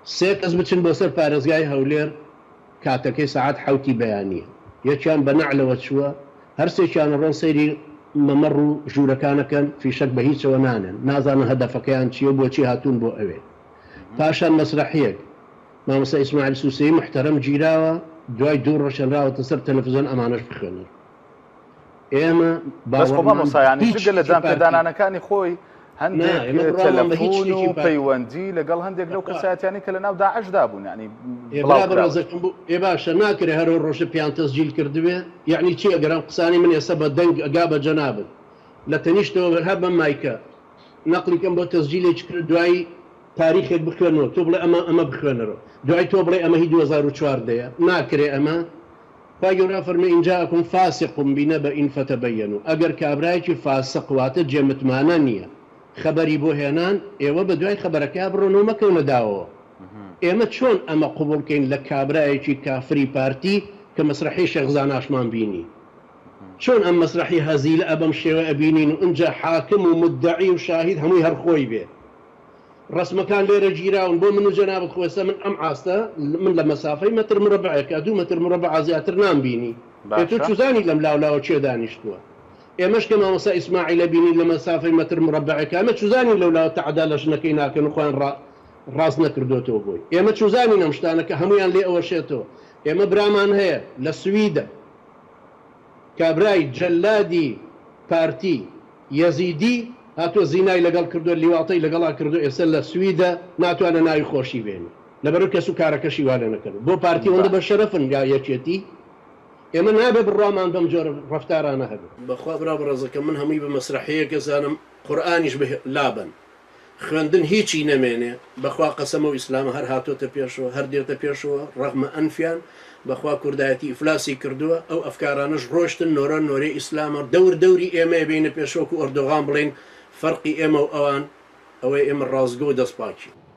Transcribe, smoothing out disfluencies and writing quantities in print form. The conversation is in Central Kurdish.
سێ کەس بچن بۆ سەر پارێزگای هەولێر کاتەکەی سەعات حەوتی بەیانیە یەکیان بە نەعلەوە چووە هەرسێکیان ئەڕۆن سەیری مەمەڕ و ژوورەکان ئەکەن فیشەک بە هیچەوە نانێن نازانن هەدەفەکەیان چیە و بۆچی هاتوون بۆ ئەوێ پاشان مەسرەحیەک مامۆستا ئیسماعیل سوسەیی موحتەرەم گیراوە دوای دوو ڕۆژ هێنراوەتە سەر تەلەفزیۆن ئەمانەش بخوێنەرەوە ئێمە بەس خۆ باوەڕمان مامۆستا بە یانی هیچ جگە لە شتێکی پارتی دانپێدانانەکانی خۆی نا هەندێک ئێمە بڕوامان بە هیچ تەلەفون شتێکی و پارتی پەیوەندی لەگەڵ هەندێک لەو بەخوا کەسایەتیانەی کە لەناو داعشدا بوون یانی ئێ بڵاو برا کراوەتەوە. بەڕێزەکەم بۆ ئێ باشە ناکرێ هەر ئەو ڕۆژە پێیان تەسجیل کردبێ یەعنی چی ئەگەر ئەم قسانەی من ئێستا بە دەنگ ئەگا بە جەنابت لە تەنیشتەوە هەر بەم مایکە نەقلی کەم بۆ تەسجیلێکی کرد دوایی تاریخێک بخوێنەوە تۆ بڵێ ئەمە ئەمە بخوێنەرەوە دوای تۆ بڵێ ئەمە هی 2014 یە ناکرێ ئەمە خوای گەورە ئەفەرموێ ان جاءکم فاسق بنبأ فتبینوا ئەگەر کابرایەکی فاسق واتە جێ متمانە نیە خەبەری بۆ هێنان ئێوە بەدوای خەبەرەکەیا بڕۆن و مەکەونە داوەوە ئێمە چۆن ئەمە قبوڵ کەین لە کابرایەکی کافری پارتی کە مەسرەحی شێخ زاناشمان بینی چۆن ئەم مەسرەحی هەزیلە بەم شێوە ئەبینین و ئنجا حاکم و مدەعی و شاهید هەمووی هەر خۆی بێ ڕەسمەکان لێرە گیراون بۆ من و جەنابت خۆ ئێستا من ئەم عاستە من لە مەسافەی مەتر مرەبعێکا دوو مەتر مرەبعا زیاتر نامبینی ئێ تۆ باشە. چوزانی لەم لاولاوە کێ دانیشتووە ئێمەش کە مامۆستا ئیسماعیلە بینین لە مەسافەی مەتر مرەبعێکا ئێمە چوزانین لەولاوە تەعدا لە ژنەکەی ناکەن و خۆیان ڕا ڕاست نەکردۆتەوە بۆی ئێمە چوزانین ئەم شتانە کە هەموویان لێ ئەوەشێتەوە ئێمە برامان هەیە لە سویدە کابرای جەلادی پارتی یەزیدی هاتوە زینای لەگەڵ کردوە لیواطەی لەگەڵا کردوە ئێستا لە سویدە ناتوانێ ناوی خۆشی بێنێ لەبەرئەوەی کەس و کارەکەشی وا لێ نەکردوە بۆ پارتی ئەوەندە بە باشە. شەرەفن یا یەکێتی ئێمە نابێ بڕوامان بەم جۆرە ڕەفتارانە هەبێ. بەخوا برا بەڕێزەکەم من هەمووی بە مەسرەحیەک ئەزانم قورئانیش بە لابەن خوێندن هیچی نەمێنێ بەخوا قەسەم ئەو ئیسلامە هەر هاتۆتە پێشەوە هەر دێتە پێشەوە ڕەغمە ئەنفیان بەخوا کوردایەتی ئیفلاسی کردووە ئەو ئەفکارانەش ڕۆشتن نۆرە نۆرەی ئیسلامە دەور دەوری ئێمەیە بێینە پێشەوە وەکو ئۆردۆغان بڵێین فەرقی ئێمە و ئەوان ئەوەیە ئێمە ڕاستگۆ و دەست پاکین.